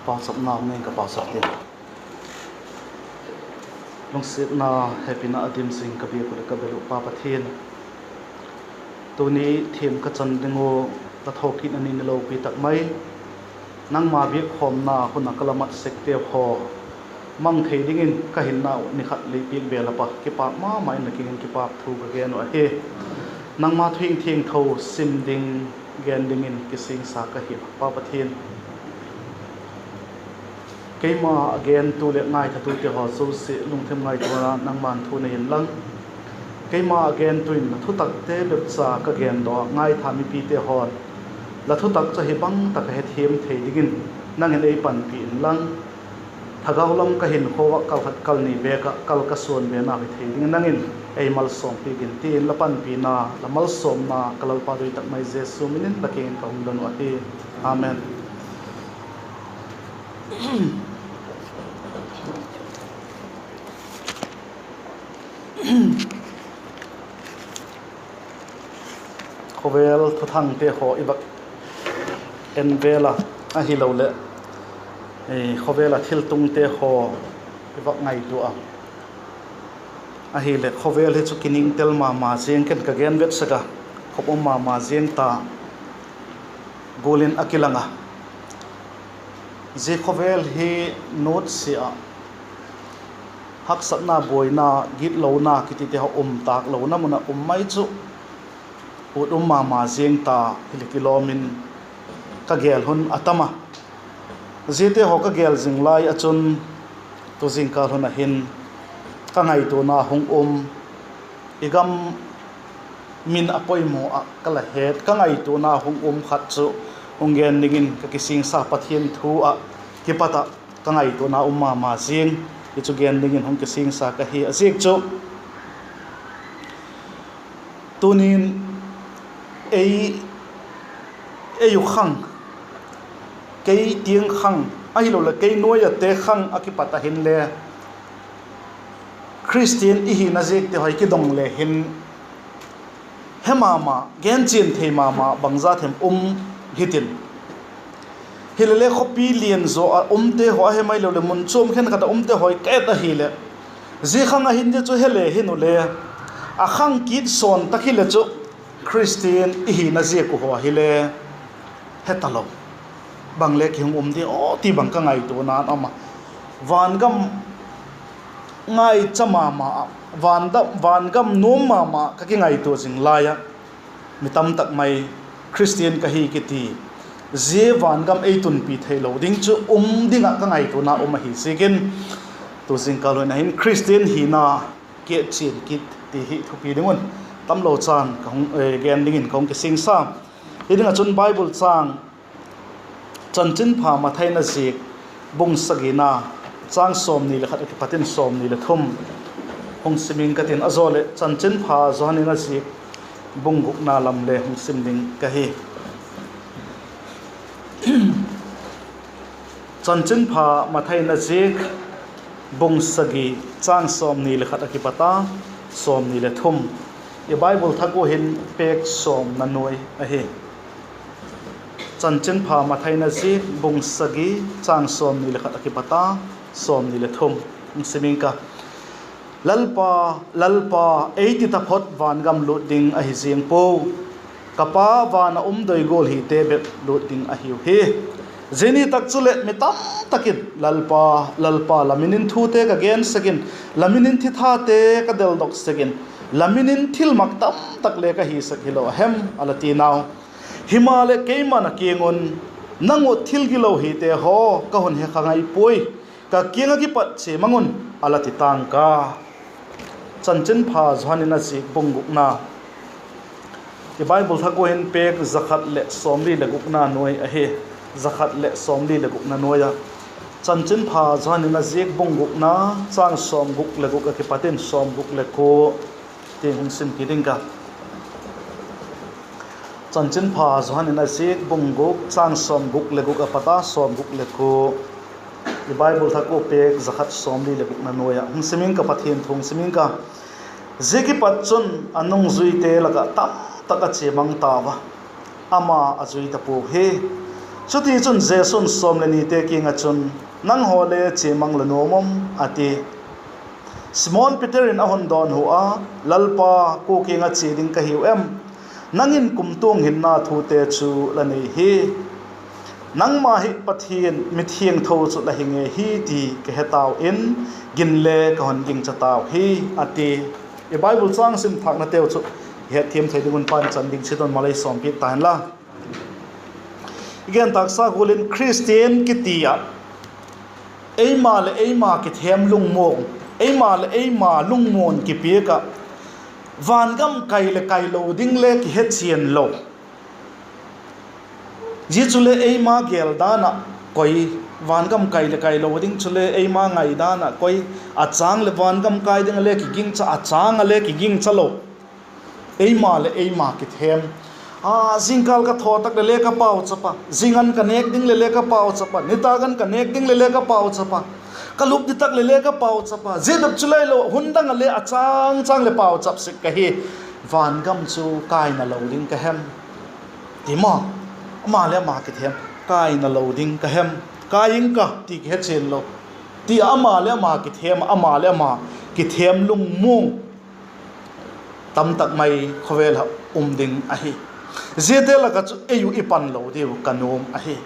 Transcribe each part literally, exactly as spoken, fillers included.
Pauchapna nei ka pauchap ding. Lungsiatna, hepina a dim zing ka biak uh leh ka bel uh Pa Pathian, tuni thiam ka chan ding uh, la thokitna ni ni lopi tak mai, nangma biak khawmna hun ah ka la mat sekte haw mang thei dingin ka hinnau ni khat lei piak bel a Pa, kipâk ma ma in la kiang in kipâk thu ka gen uh ahi. Nangma thu thiangtho sim ding, gen dingin kisingsa ka hi a Pa Pathian, keima a gentu leh ngaithatute haw zosia lungthim ngaituana nangma'n thu nei inlang, keima a gentu in la thutakte bepcha ka gen daw a, ngaitha mipite haw'n la thutak chu ahi bang tak a hethiam thei dingin nang in ei panpi inlang, thagau lam ka hinkhua ah kal khat kal ni bek ah kal ka suan bena hi thei dingin nang in ei malsawm piak in, ti'n la panpina, la malsawmna ka Lalpa doi tak mai Jesu min in la kiang in ka hung don uh ahi. Amen. Khawvel thuthangte haw i vak en vel a, ahiloleh khawvel ah thiltungte haw i vak ngaitua a, ahileh khawvel hi chu kiningtel ma ma ziang, ken ka gen vet sek a, khop um ma ma ziang ta gual in a kilang a. Zia khawvel hi nutsia ah haksatna, buaina, gitlona kitite haw um tâk lona mun ah um mai chu, ut um ma ma ziang ta hileh kilawm in ka gel hun a tam a. Ziate haw ka gel zing lai ah chun, tu zingkal hun ah hin ka ngaituana hung um, i gam min a poimaw ah ka la het, ka ngaituana hung um khat chu hung gen dingin ka kisingsa. Pathian thu ah kipat ah ka ngaituana um ma ma ziang, hi chu gen dingin hung kisingsa ka hi. A ziak chu, tuni'n ei, ei u khang, kei tiang khang, ahiloleh kei nuai ate khang ah kipat ah hinle, Khristian i hina ziakte haw i kidong le hin, he ma ma, genchian thei ma ma bangza them um hitin, hilele khawpi lian zaw ah umte haw, ahi mai lo leh mun chuam khenkhat ah umte haw i ka et ahileh, zia khang ah hin zia chu he le hin u le, a khang kit sawn tak hileh chu, Khristian i hina ziak uh haw hile he talo, bang le ki hung um ding aw ti bang ka ngaituana a um a. Vangam ngaicha ma ma ah, vangam nuam ma ma ka kingaitua zing lai ah, mi tam tak mai Khristian ka hi kiti, zia vangam ei tunpi theilo ding chu um ding ah ka ngaituana um ahi ziakin, tu zingkal hun ah hin Khristian hina kichian kit ti hi thupi ding un, tamlo chan ka hung gen dingin ka hung kisingsa. Hi ding ah chun Bible châng, Chanchinpha Mathai in a ziak bung sagina, châng sawmni leh khat a kipat in sawmni leh thum hung sim ing ka tin, a zaw leh Chanchinpha Johan in a ziak bung gukna lam le hung sim ding ka hi. Chanchinpha Mathai in a ziak bung sagi, châng sawmni leh khat a kipat a sawmni leh thum. I Bible thak ua hin pêk sawmna nuai ahi. Chanchinpha Mathai in a ziak bung sagi, châng sawmni leh khat a kipat a sawmni leh thum. Hung sim ing ka. Lalpa, Lalpa, ei ti taphot vangam lût ding ahi ziang puau; ka Pa van ah um doi gual hite bep lût ding ahiu hi. Zia ni tak chuleh mi tam tak in, Lalpa, Lalpa, la min in thute ka gen sek in, la min in thithate ka deldok sek in, la min in thilmak tam tak le ka hi sek hilo a hem? a la ti nau. Himaleh keima'n a kiang un, nang uh thil gilo hite haw, ka hun he kha ngai puai, ka kiang ah kipat chia mang un, a la ti tang ka. Chanchinpha Johan in a ziak bung gukna. I Bible thak ua hin pêk za khat leh sawmli leh gukna nuai ahi. Za khat leh sawmli leh gukna nuai ah. Chanchinpha Johan in a ziak bung gukna, châng sawmguk leh guk a kipat in sawmguk leh kua tiang hung sim kit ding ka. Chanchinpha Johan in a ziak bung guk, châng sawmguk leh guk a pat a sawmguk leh kua. I Bible thak ua pêk za khat sawmli leh gukna nuai ah hung sim ing ka, Pathian thu hung sim ing ka. Zia kipat chun a nungzuite lak ah tamtak a chia mang tau a, ama a zui ta puau hi. Chutichun Jesu'n sawm le nite kiang ah chun, Nanghaw le chia mang la nuam am? a ti. Simon Peter in a hun dawnhu a, Lalpa, kua kiang ah chia ding ka hiu em? Nang in kumtuang hinna thute chu la nei hi. Nangma hi Pathian mithiangtho chu la hi ngei hi ti ka he tau in, gin le ka hun gingcha tau hi, a ti. I Bible châng sim thâknateu chu hetthiam thei ding un pan chan ding chiat un malei sawmpiak ta inla, i gen tâksa gual in Khristian kiti ah eima leh eima kithêm lungmuang, eima leh eima lungmuang kipiak ah, vangam kai leh kailo ding le kihechian lo, zia chule eima gêl dan ah koi, vangam kai leh kailo ding chule eima ngai dan ah koi, a châng leh vangam kai ding a le kigingcha, a châng a le kigingcha lo, eima leh eima kithêm. A, zingkâl ka thaw tak leh le ka pauchap a, zing an ka nêk ding leh le ka pauchap a, nitâk an ka nêk ding leh le ka pauchap a, ka lup di tak leh le ka pauchap a, zia bep chu le hilo, hun dang ah le a châng châng leh pauchap sek ka hi, vangam chu kaina lo ding ka hem, ti maw? Ama leh ama kithêm kaina lo ding ka hem? Kai ing ka ti kihechian lo, ti a ama leh ama kithêm, ama leh ama kithêm lungmuang tamtak mai khawvel ah um ding ahi. Ziate lak ah chu ei uh i pan lo diu ka nuam ahi.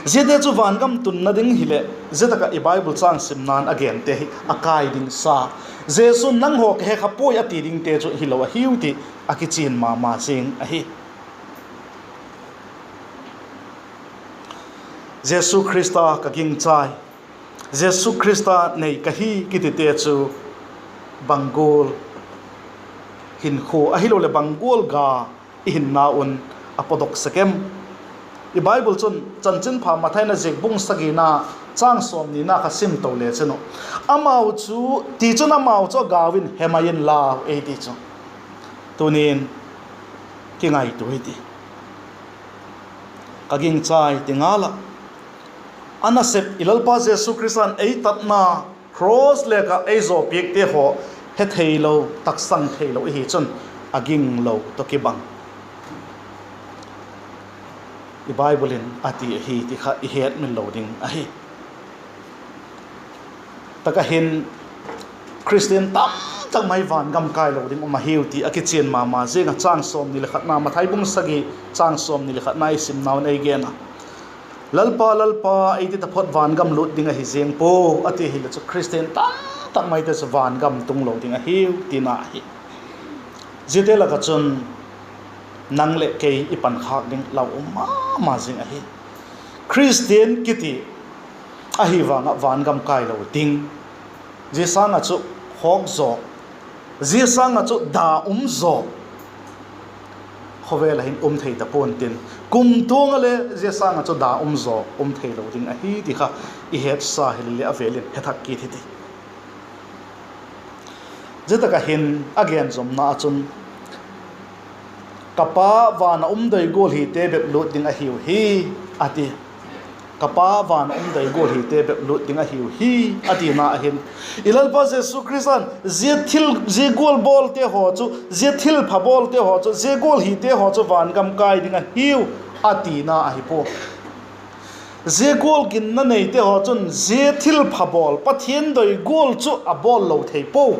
Ziate chu vangam tunna ding hileh, zia tak ah i Bible châng simna'n a gente hi a kai ding sa, Jesu'n nanghaw ka he kha puai a ti dingte chu hilo ahiu ti a kichian ma ma zing ahi. Jesu Khrista ka gingchai, Jesu Khrista nei ka hi kitite chu bang gual hinkhua ahiloleh bang gual ga i hinna un a pawdok sek em? I Bible chun Chanchinpha Mathai in a ziak bung sagina châng sawmnina kha sim to le chin uh, amau chu, tichun amau chu a gau in, He mai inlau, ei ti chu. Tuni'n kingaitua hi ti, ka gingchai ti ngal ah, a nasep i Lalpa Jesu Khrista'n ei tatna, cross lek ah ei zawpiakte haw he theilo, taksang theilo i hi chun, a ginglo tawh kibang i Bible in a ti ahi ti kha i hetmil lo ding ahi. Tak ah hin Khristian tamtak mai vangam kailo ding um ahiu ti a kichian ma ma zing a, châng sawmni leh khatna, Mathai bung sagi, châng sawmni leh khatna i simna un ei gen a, Lalpa, Lalpa, ei ti taphot vangam lût ding ahi ziang pua, a ti ahileh chu Khristian tamtak maite chu vangam tung lo ding ahiu tina ahi. Ziate lak ah chun nang leh kei i pankhâk ding lau um ma ma zing ahi. Khristian kiti ahi vang ah vangam kailo ding, zia sâng ah chu khawk zaw, zia sâng ah chu da um zaw khawvel ah hin um thei ta pua'n tin, kumtuang ah le zia sâng ah chu da um zaw um theilo ding ahi ti kha i hetsa hile leh a vêl in he thak kit hi ti. Zia tak ah hin a gen zomna ah chun, Ka Pa van ah um doi gual hite bep lût ding ahiu hi, a ti. Ka Pa van ah um doi gual hite bep lût ding ahiu hi, a tina ahin, i Lalpa Jesu Khrista'n zia thil, zia gual bawlte haw chu, zia thilpha bawlte haw chu, zia gual hite haw chu vangam kai ding ahiu, a tina ahi pua. Zia gual ginna neite haw chun zia thilpha bawl, Pathian doi gual chu a bawl lo thei pua.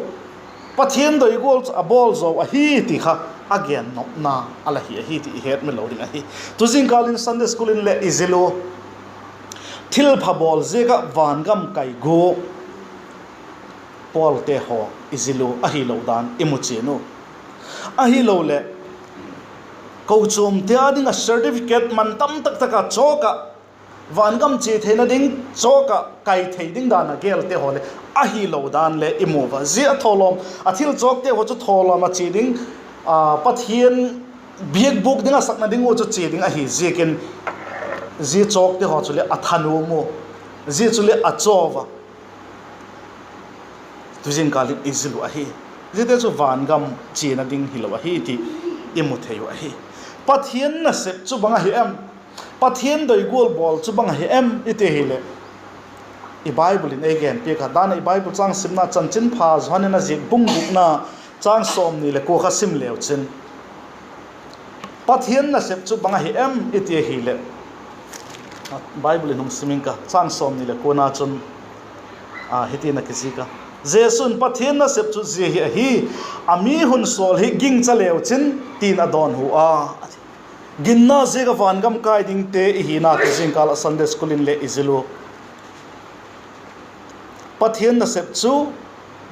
Pathian doi gual chu a bawl zo ahi ti kha a gen nopna a la hi ahi ti i hetmil lo ding ahi. Tu zingkâl in Sunday School in leh i zil u, thilpha bawl ziak ah vangam kai gua pawlte haw i zil u ahilo dan i mu chian u. Ahiloleh kochuamte â ding ah certificate man tam tak tak ah chawk ah, vangam chia theina ding chawk ah kai thei ding dan ah gêlte haw leh ahilo dan le i mu a. Zia a thawlawm, a thil chawkte haw chu thawlawm ah chia ding, Pathian biakbûk ding ah sakna ding ua chu chia ding ahi ziakin, zia chawkte haw chuleh a thanuam u, zia chuleh a chaw a. Tu zingkâl in i zil u ahi. Ziate chu vangam chiana ding hilo ahi ti i mu thei u ahi. Pathian nasep chu bang ahi em? Pathian doi gual bawl chu bang ahi em i ti hileh, i Bible in ei gen piak a dan ah i Bible châng simna Chanchinpha Johan in a ziak bung gukna châng sawmni leh kua kha sim leu chin, Pathian nasep chu bang ahi em i ti ahileh, Bible in hung sim ing ka, châng sawmni leh kuana chun, a, hitin a kizik a, Jesu'n, Pathian nasep chu zia hi ahi, a mi hun sawl hi gingcha leu chin, ti'n a dawnhu a. Ginna ziak ah vangam kai dingte i hina ti zingkâl ah Sunday School in leh i zil u. Pathian nasep chu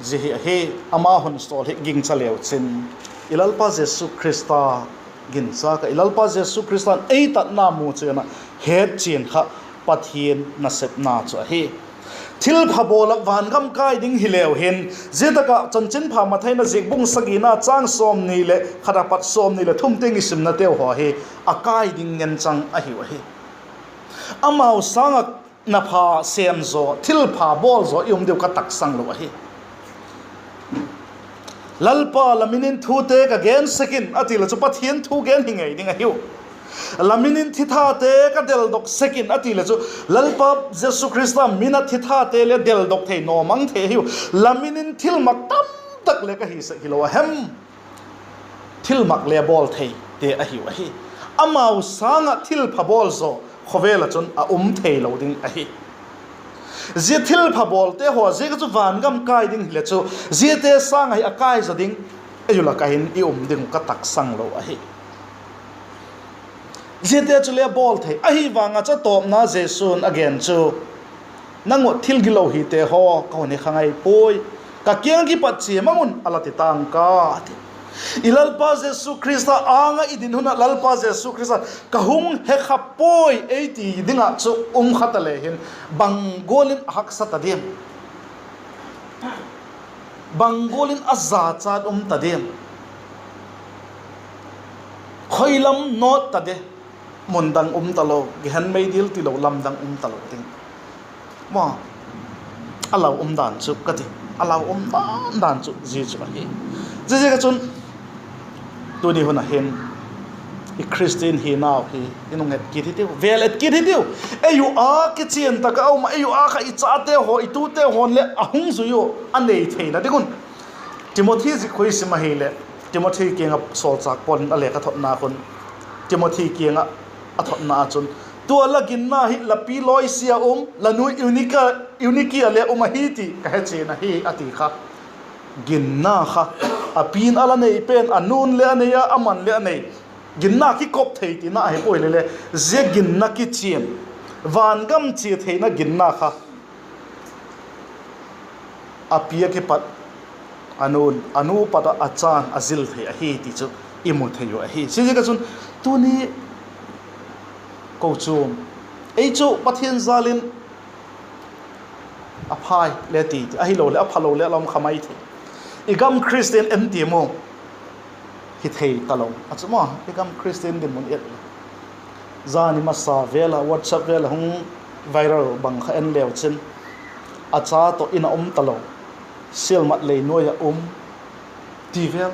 zia hi ahi, ama hun sawl hi gingcha leu chin. I Lalpa Jesu Khrista ginchâk ah, i Lalpa Jesu Khrista'n ei tatna mu chian ah hetchian kha Pathian nasepna chu ahi. Thilpha bawl ah vangam kai ding hileu hin, zia tak ah Chanchinpha Mathai in a ziak bung sagina châng sawmni leh khat apat sawmni leh thum tiang i simnateu haw hi a kai ding ngen chang ahiu ahi. Amau sâng ah na pha sêm zaw, thilpha bawl zaw i um diu ka taksang lo ahi. Lalpa, la min in thute ka gen sek in, a ti leh chu Pathian thu gen hi ngei ding ahiu. La min in thithate ka deldok sek in, a ti leh chu Lalpa Jesu Khrista min ah thithate le deldok thei, nawmang thei ahiu. La min in thilmak tamtak le ka hi sek hilo a hem? Thilmak le bawl theite ahiu ahi. Amau sâng ah thilpha bawl zaw khawvel ah chun a um theilo ding ahi. Zia thilpha bawlte haw ziak ah chu vangam kai ding hileh chu, ziate sâng ah hi a kai zaw ding ei u lak ah hin i um ding uh ka taksang lo ahi. Ziate chu le bawl thei ahi vang ah chu a tawpna Jesu'n a gen chu, Nang uh thil gilo hite haw, ka hun he kha ngai puai. Ka kiang ah kipat chia mang un, a la ti tang ka, a ti. I Lalpa Jesu Khrista âng ah i din hun ah Lalpa Jesu Khrista, Ka hung he kha puai, ei ti ding ah chu um kha ta le hin, bang gual in a haksa ta diam? Bang gual in a zachat um ta diam? Khoi lam nawt ta de, mun dang um talo, Gehenna mei dil tilo lam dang um talo ding. Maw, a lau um dan chu ka ti, a lau um dan dan chu zia chu ahi. Ziaziak ah chun, tuni hun ah hin, i Khristian hinau hi i nung et kit hitiu, vêl et kit hitiu. Ei u â kichian tak ah a um ah, ei u â kha i chate haw, i tute haw'n leh a hung zui ua, a nei theina ding un. Timothi zik khu i sim ahileh, Timothi kiang ah sawlchâk Paul in a lekha thotna khun, Timothi kiang ah a thotna ah chun, Tua la ginna hi la pi Loisia um, la nu Eunika, Eunika ah le um ahi ti ka hechian ahi, a ti kha. Ginna kha, a pi'n a la nei pen, a nu'n le a nei a, ama'n le a nei. Ginna kikop thei tina ahi puai le le, zia ginna kichian, vangam chia theina ginna kha a pi ah kipat, a nu, a nu pat ah a chan a zil thei ahi ti chu i mu thei uh ahi. Ziaziak ah chun tuni kochuam, ei chu Pathian jâl in a phai le ti, ahiloleh a phalo le a lam kha mai thei. I gam Khristian en ti maw? Hi thei talo a chu maw, i gam Khristian dinmun et le. Zani masa vêl ah, WhatsApp vêl ah hung viral bang kha en leu chin, a cha tawh in a um talo, sialmat lei nuai ah um, ti vêl.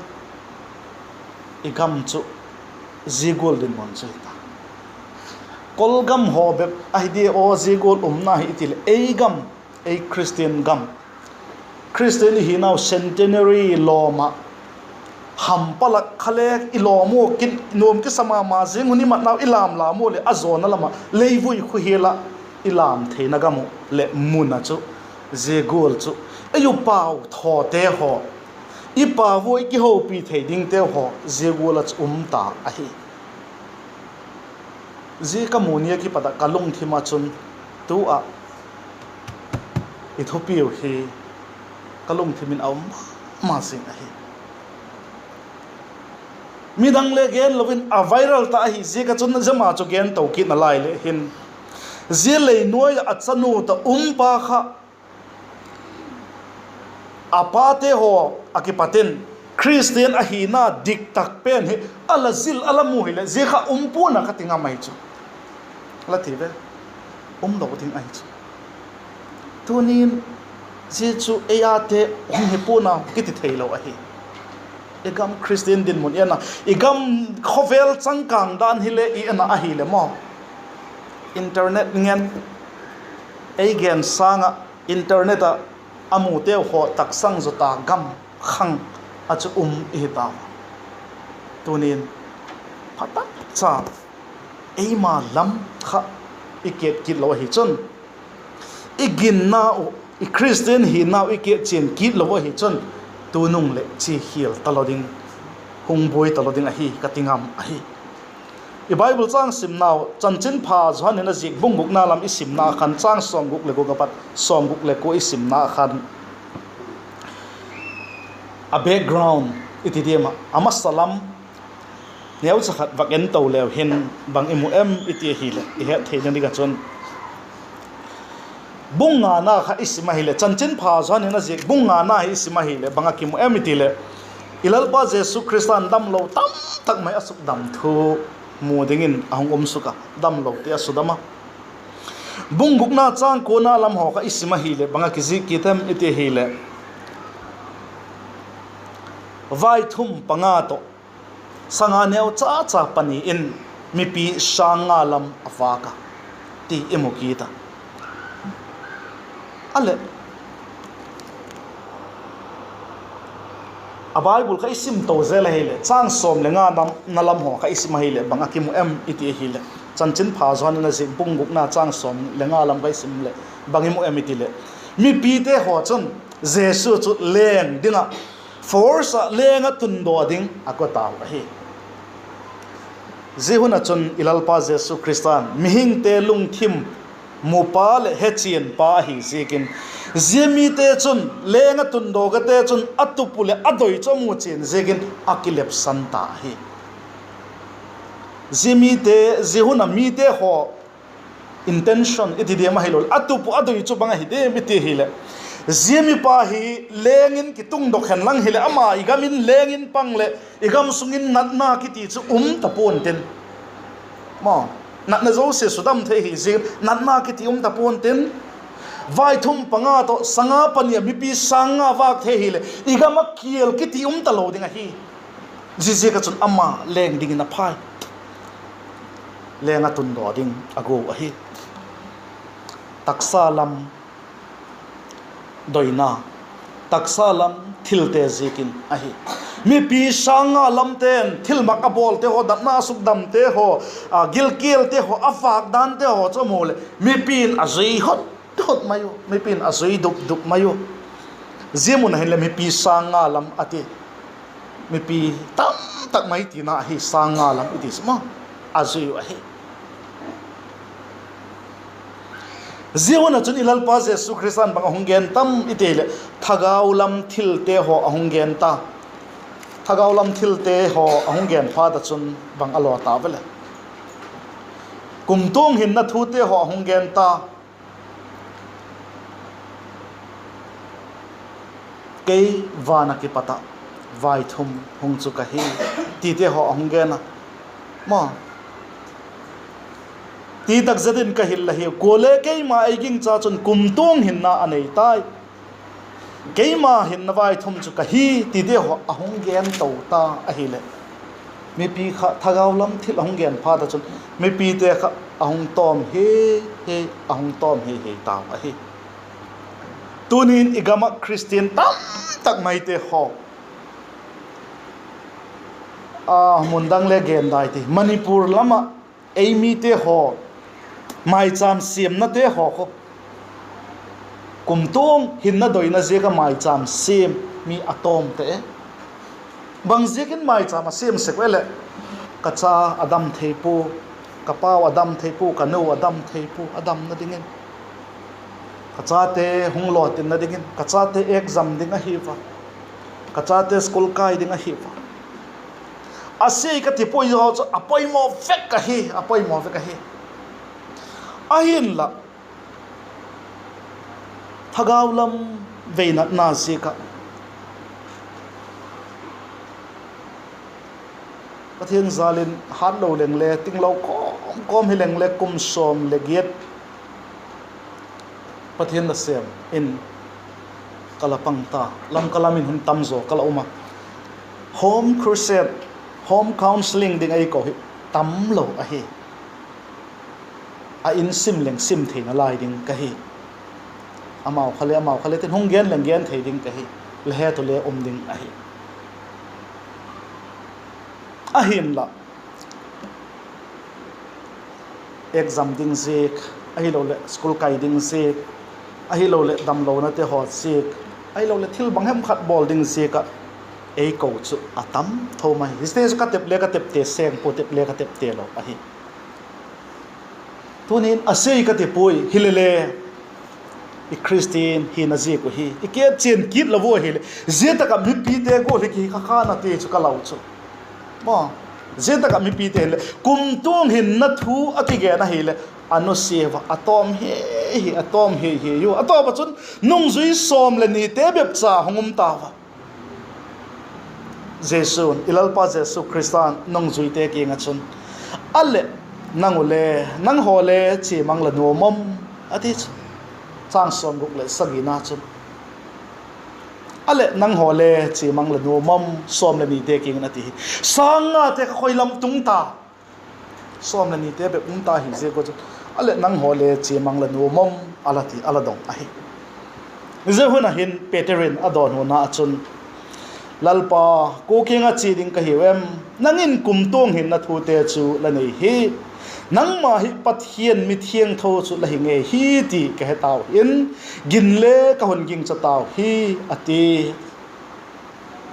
I gam chu zia gual dinmun chu hi ta. Kol gam haw bep ahi dia aw, zia gual umna hi i ti leh, ei gam, ei Khristian gam, Khristian i hinau centenary lawm ah, hampa lak kha le i lawm ua, nuam kisa ma ma zing un i matnau i lâm lâm ua leh a zawna lam ah leivui khuhial ah i lâm theina gam uh leh mun ah chu zia gual chu ei u pau thawte haw, i pau ua i kihopi thei dingte haw zia gual ah chu um ta ahi. Zia ka mu ni ah kipat ah ka lungthim ah chun tu ah i thupiu hi ka lungthim in a um ma ma zing ahi. Midang le gen lo in a viral ta ahi ziak ah chun zia ma chu gen to kit nalai le hin, zia lei nuai ah a chanu tawh um pa kha a pate haw ah kipat in Khristian ahina dik tak pen hi a la zil a la mu hileh zia kha um pua'n a ka ti ngam ahi chu. La ti ve, um lo ding ahi chu. Tunin zia chu ei ate hung hi pua'n a kiti theilo ahi. I gam Khristian dinmun i en a, i gam khawvel changkâng dan hile i en a ahile maw, internet ngen, ei gen sâng ah internet ah a muteu haw taksang zaw ta gam khang ah chu um i hi ta. Tunin pha tak cha eima lam kha i kiat kit lo ahi chun, i ginna uh, i Christian hinau i kiat chian kit lo ahi chun, tunung leh chi khial talo ding, hung buai talo ding ahi ka ti ngam ahi. I Bible châng simnau Chanchinpha Johan in a ziak bung gukna lam i simna khan châng sawmguk leh guk a pat sawmguk leh kua i simna khan, a background i ti diam ah, a masa lam neucha khat vak en to leu hin bang i mu em i ti ahileh, i het theina ding ah chun, bung ngana kha i sim ahileh, Chanchinpha Johan in a ziak bung ngana hi i sim ahileh bang a kimu em i ti leh, i Lalpa Jesu Khrista'n damlo tamtak mai a sukdam thu mu dingin a hung um suk a, damlote a sudam a. Bung gukna châng kuana lam haw kha i sim ahileh bang a kizik kit em i ti ahileh, vaithum panga tawh sanga neu cha cha pani in mipi sâng nga lam a vâk a, ti i mu kit a. A leh, a Bible kha i sim to zel ahileh, châng sawm leh ngana lam haw kha i sim ahileh bang a kimu em i ti ahileh, Chanchinpha Johan in a ziak bung gukna châng sawm leh nga lam kha i sim leh bang i mu em i ti leh, mipite haw chun Jesu chu leng ding ah, force ah leng ah tundaw ding a ko tau ahi. Zia hun ah chun i Lalpa Jesu Khrista'n mihingte lungthim mupa leh hechianpa ahi ziakin, zia mite chun, leng ah tundaw kate chun a tup uh leh a doi chu a mu chian ziakin a kilepsan ta ahi. Zia mite, zia hun ah mite haw intention i ti diam ahiloleh a tup uh a doi chu bang ahi diam i ti ahileh, zia mipa hi leng in kitungdok hen lang hileh ama i gam in leng in pang leh i gam sung in natna kiti chu um ta pua'n tin, natna zosia sudam thei hi ziakin natna kiti um ta pua'n tin, vaithum panga tawh sanga pani ah mipi sâng nga vâk thei hileh i gam ah kial kiti um talo ding ahi. Ziaziak ah chun ama leng dingin a phai, leng ah tundaw ding a go ahi. Taksa lam doina, taksa lam thilte ziakin ahi. Mipi sâng nga lamte'n thilmak a bawlte haw, natna sukdamte haw, a gilkialte haw, a vâk dante haw chu a mu leh mipi'n a zui hot hot mai u, mipi'n a zui dup dup mai u. Zia mun ah hinleh mipi sâng nga lam a ti, mipi tamtak mai tina ahi, sâng nga lam i ti chu maw, a zui uh ahi. Zia hun ah chun i Lalpa Jesu Khrista'n bang a hung gen tam i ti leh, thagau lam thilte haw a hung gen ta. Thagau lam thilte haw a hung gen phat ah chun bang a law ta ve leh, kumtuang hinna thute haw a hung gen ta. Kei van ah kipat ah vaithum hung chu ka hi, tite haw a hung gen a, maw. Ti tak zet in ka hil la hiu, kuale keima ei gingcha chun kumtuang hinna a nei tai. Keima hinna vaithum chu ka hi, tite haw a hung gen to ta ahileh, mipi kha thagau lam thil a hung gen phat ah chun mipite kha a hung tawm hi hi, a hung tawm hi hi tau ahi. Tuni'n i gam ah Khristian tamtak maite haw, a, mun dang le gen dai ti, Manipur lam ah ei mite haw, maichâm siamnate haw khu, kumtuang hinna doina ziak ah maichâm siam mi a tawm ta e. Bang ziakin maichâm a siam sek u e leh, ka cha a dam thei pua, ka pau a dam thei pua, ka nu a dam thei pua, a damna dingin, ka chate hung lawtinna dingin, ka chate exam ding ahi va, ka chate school kai ding ahi va, a sia ka ti pua, zia chu a poimaw vek ahi, a poimaw vek ahi. Ahinla, thagau lam veinatna ziak ah Pathian jâl in hâtlo leng le, tinglo kawm kawm hi leng le, kum sawm leh giat Pathian nasêm in ka la pang ta, Lamka lam in hun tam zaw ka la um a. Home crusade, home counselling ding ei ko hi tamlo ahi. A in sim leng sim theina lai ding ka hi. Amau kha le, amau kha le tin hung gen leng gen thei ding ka hi. La het u le um ding ahi. Ahinla, exam ding ziak, ahiloleh school kai ding ziak, ahiloleh damlonate haw ziak, ahiloleh thil bang hem khat bawl ding ziak ah ei ko chu a tam tho mai. Hite chu ka tep le ka tepte seng pua, tep le ka tepte lo ahi. Tunin a sei ka ti puai, hilele i Christian hina ziak uh hi i kichian kit lo u ahileh, zia tak ah mipite gual hi kihi kha khan a ti chu ka lau chu. Maw, zia tak ah mipite hinleh kumtuang hinna thu a kigen ahileh, a nusia ua, a tawm hi hi, a tawm hi hi u. A tawp ah chun nungzui sawm leh nite bep cha hung um tau a. Jesu'n, i Lalpa Jesu Khrista'n nungzuite kiang ah chun, a leh nang u le, nanghaw le chia mang la nuam am, a ti chu. Chang sawmguk leh sagina chun, a leh nanghaw le chia mang la nuam am, sawm leh nite kiang in a ti hi. Sâng ngate kha khoi lam tung ta, sawm leh nite bep um ta hi ziak u chun, a leh nanghaw le chia mang la nuam am, a la ti, a la dong ahi. Zia hun ah hin Peter in a dawnhuna ah chun, Lalpa, kua kiang ah chia ding ka hiu em? Nang in kumtuang hinna thute chu la nei hi. Nangma hi Pathian mithiangtho chu la hi ngei hi ti ka he tau in, gin le ka hun gingcha tau hi, a ti.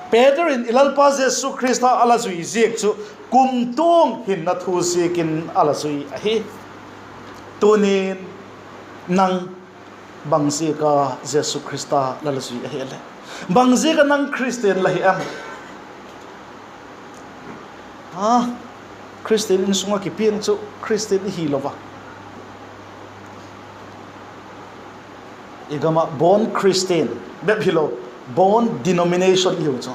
Peter in i Lalpa Jesu Khrista a la zui ziak chu kumtuang hinna thu ziakin a la zui ahi. Tunin nang bang ziak a Jesu Khrista la la zui ahileh? Bang ziak a nang Khristian la hi em? A, Khristian insung ah kipiang chu Khristian i hilo a, i gam ah born Christian bep hilo, born denomination i hiu chu,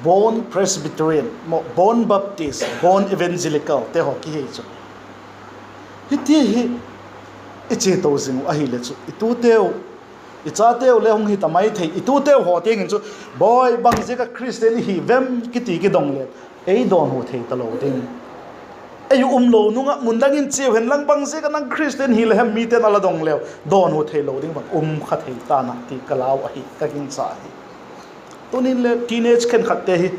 born Presbyterian maw, born Baptist, born Evangelicalte'te haw kihi chu. Hiti hi i chia to zing uh ahileh chu, i tuteu, i chateu le hung hi ta mai thei, i tuteu haw tiang in chu, Bawi, bang ziak a Khristian i hi vem? kiti kidong leu, ei dawnhu thei talo ding. Ei umlo nung ah mun dang in chia hen lang, bang ziak a nang Khristian hi la hem? mite'n a la dong leu dawnhu theilo ding bang um kha thei ta'n a ti ka lau ahi, ka gingcha ahi. Tunin le teenage khenkhatte hi,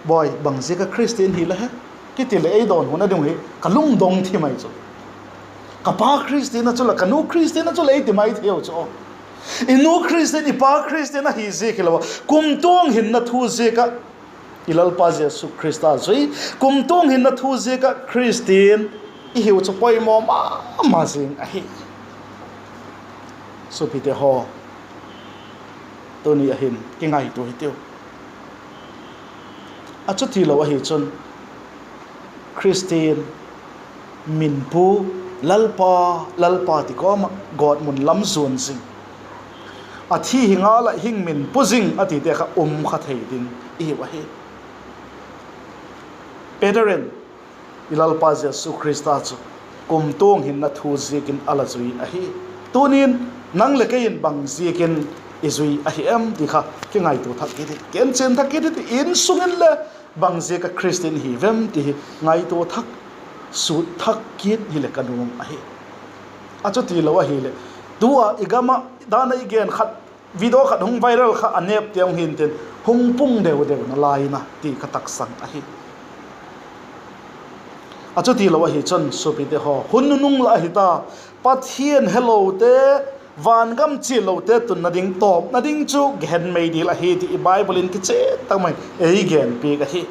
Bawi, bang ziak a Khristian hi la he? kiti leh ei dawnhuna ding uh hi ka lungdong thi mai chu. Ka pa Khristian a chu la, ka nu Khristian a chu la ei ti mai thei u chu. I nu Khristian, i pa Khristian ahi ziak hilo a, kumtuang hinna thu ziak ah i Lalpa Jesu Khrista zui, kumtuang hinna thu ziak ah Khristian i hiu chu poimaw ma ma zing ahi. Suapite haw, tuni a hin kingaitua hitiu. A chutilo ahi chun, Khristian min pu, Lalpa, Lalpa ti kawm ah gawtmun lam zuan zing, a thi hi ngal ah hing min pu zing a tite kha um kha thei ding i hiu ahi. Peter in i Lalpa Jesu Khrista chu kumtuang hinna thu ziakin a la zui ahi. Tunin nang leh kei in bang ziakin i zui ahi em ti kha kingaitua thak kit hi, kienchian thak kit hi. Insung in le bang ziak a Khristian hi vem ti hi ngaitua thak, sut thak kit hileh ka nuam ahi. A chutilo ahileh, tu a i gam ah dan a i gen khat, video khat hung viral kha, a nêpte hung hintin, hung pung deu deu nalai in a ti ka taksang ahi. A chutilo ahi chun suapite haw, hun nunung la ahi ta, Pathian helote, vangam chialote tunna ding, tawpna ding chu Gehenna mei dil ahi ti i Bible in kichian tak mai ei genpiak ahi.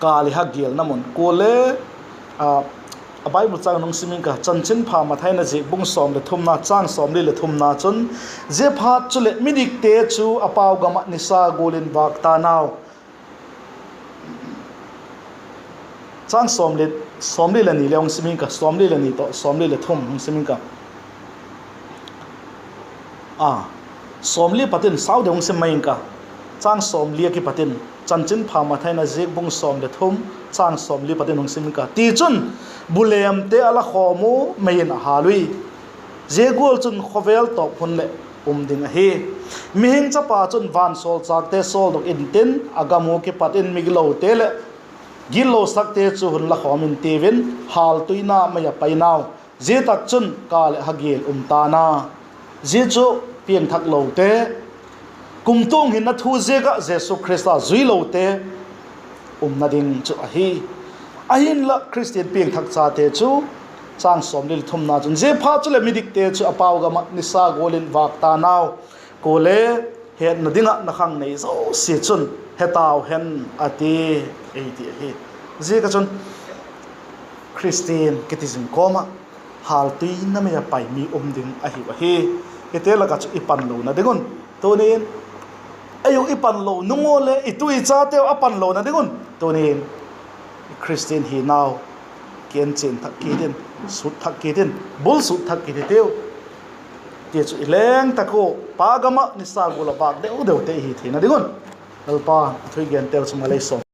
Kâl i hak gialna mun kuale, a, a Bible châng nung sim ing ka, Chanchinpha Mathai in a ziak bung sawm leh thumna, châng sawmli leh thumna chun, Ziaphat chuleh midikte chu a pau gam ah nisa gual in vâk ta'n au. Châng sawmli, sawmli leh ni le hung sim ing ka, sawmli leh ni tawh sawmli leh thum hung sim ing ka. A, sawmli pat in sau deu hung sim mai ing ka. Châng sawmli a kipat in, Chanchinpha Mathai in a ziak bung sawm leh thum, châng sawmli pat in hung sim ing ka. Tichun, bulêmte a la khawm u, mei in a hâl ui. Zia gual chun khawvel tawp hun leh um ding ahi. Mihing Chapa chun vansawlchâkte sawldok intin, a gam u kipat in migilote leh gitlosakte chu hun la khawm intiu in, hâltuina mei ah painau, zia tak chun kâl leh hak gial um ta'n a. Zia chu piangthaklote, kumtuang hinna thu ziak ah Jesu Khrista zuilote umna ding chu ahi. Ahinla Khristian piangthak chate chu, chang sawmli leh thumna chun, ziaphat chuleh midikte chu a pau gam ah nisa gual in vâk ta nau, kuale hetna ding ah na khang nei zosia chun he tau hen, a ti, ei ti ahi. Ziak ah chun Khristian kiti zing kawm ah hâltuina mei ah pai mi um ding ahiu ahi. Hite lak ah chu i panlona ding un, tuni'n, ei uh i panlo nung ua leh i tu i chateu a panlona ding un, tuni'n Khristian hinau kienchian thak kit in, sut thak kit in, bul sut thak kit hitiu. Ti chu i leng tak ua, Pa gam ah nisa gual ah vâk deu deute i hi theina ding un, Lalpa'n a thu i genteu chu malei sawm